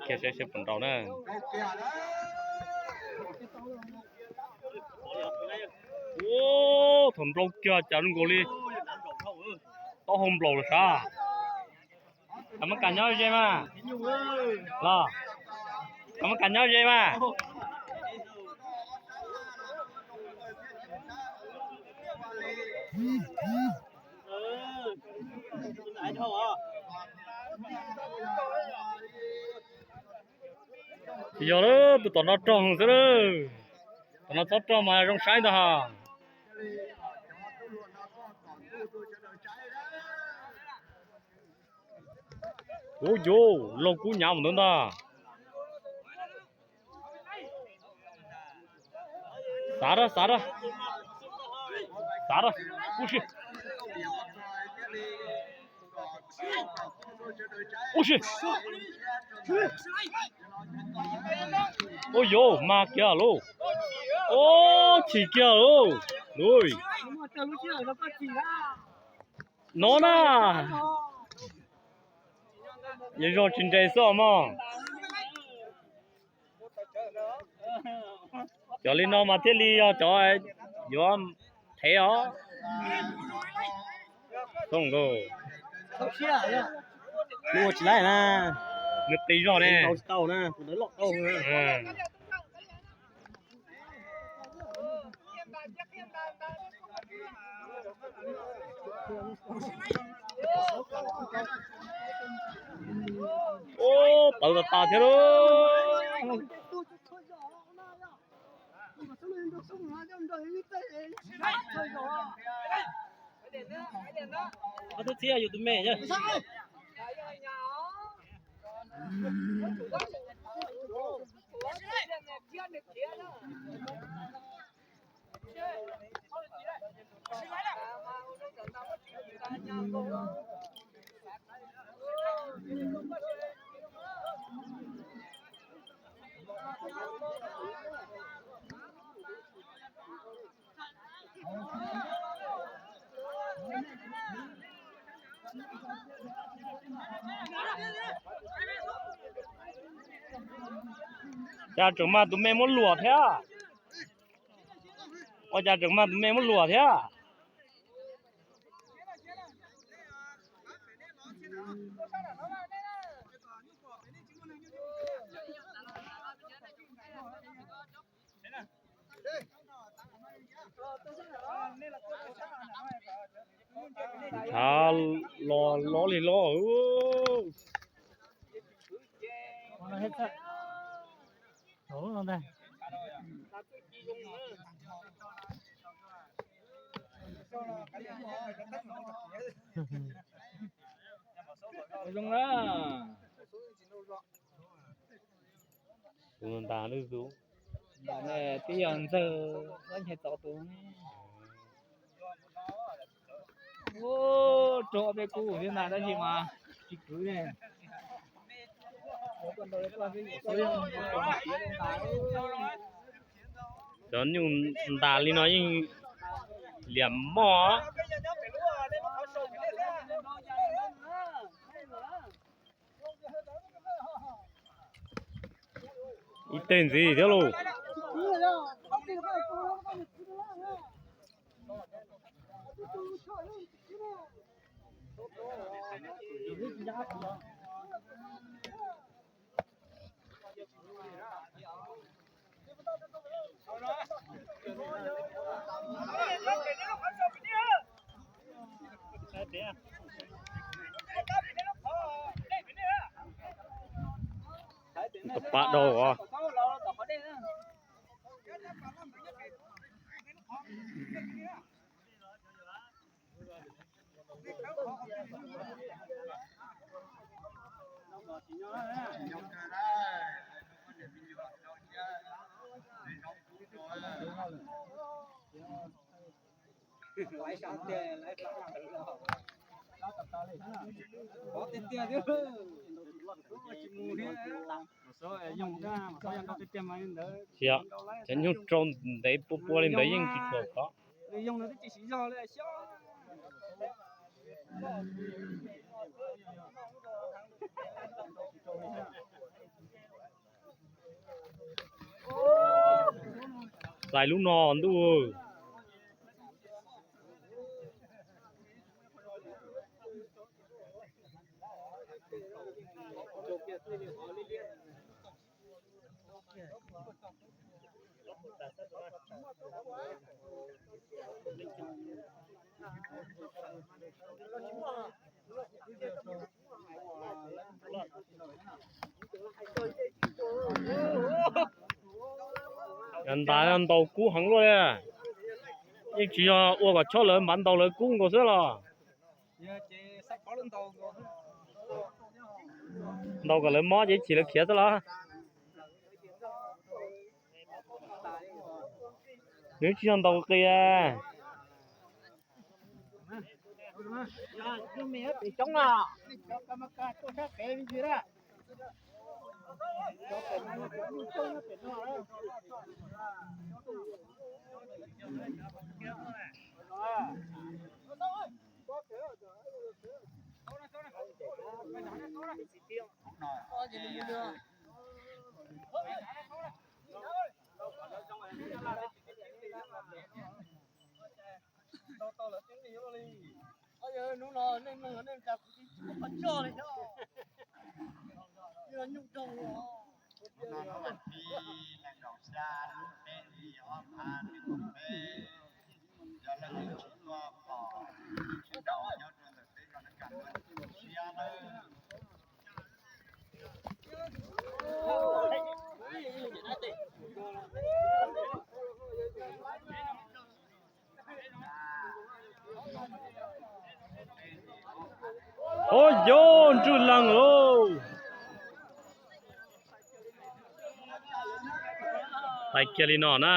Kiag saib seb puas nrau na. Ub, thaum nrau kiag cas zoo nkaus li taub hau nplaum lawm sav. Koj muab kas nyob ze mas. Los, koj muab kas nyob ze mas. Tsis yog lawm, tus tom no rog xwb lawm. Tom no txhob rog mas zoo saib ntag ha. Ub yuv, laug kub nyav mus ntawd ntag. Xav rau, xav rau, xav rau, ub si, ub si. Ub yuv, mag kiag lauj. Ub, chim kiag lauj. Ui, no na. Yog zog tsis nres xwb os mog. Cov li no mas thiaj li yog cov yuav thev os. Thooj nkaus. Nws ua tsis laib na. Nws qis zog ne. Tsis tau na, kuv ntawd loj tau. Ub, tawv tas tas thiab lauj. Ob tug txhia yus tus me. Cas tseem mag tus me muab luam thiab. Ua cas tseem mag tus me muab luam thiab. Tshav los loj li loj. Zoo na. Tus ntas lwj tus. Ntas ne, twb yog ntxawg, ob nyuag txov tus ne. Ub, raug ob peb kub thiab ntag tab sis mas tsis kwv ne. Cov nyuj ntas li no yeej liam moj. Ib teg ntxiv thiab lauj. Tau pab dhau os. Xyov, cov nyuj rau ntev pua pua li ntawd yeej tsis tshua kov. Txais lub no ntuj. Yog ntaus ntaus kub heev luaj li. Yeej tsis yog ua kom choj lawv npav ntaus lawv kub nkaus xwb los. Ntaus kom lawv mob ces chim lawv khiav xwb los. Nws tsis yog ntaus qis. Ov, yog Ntswj Leej lauj. Txais kiag li no na.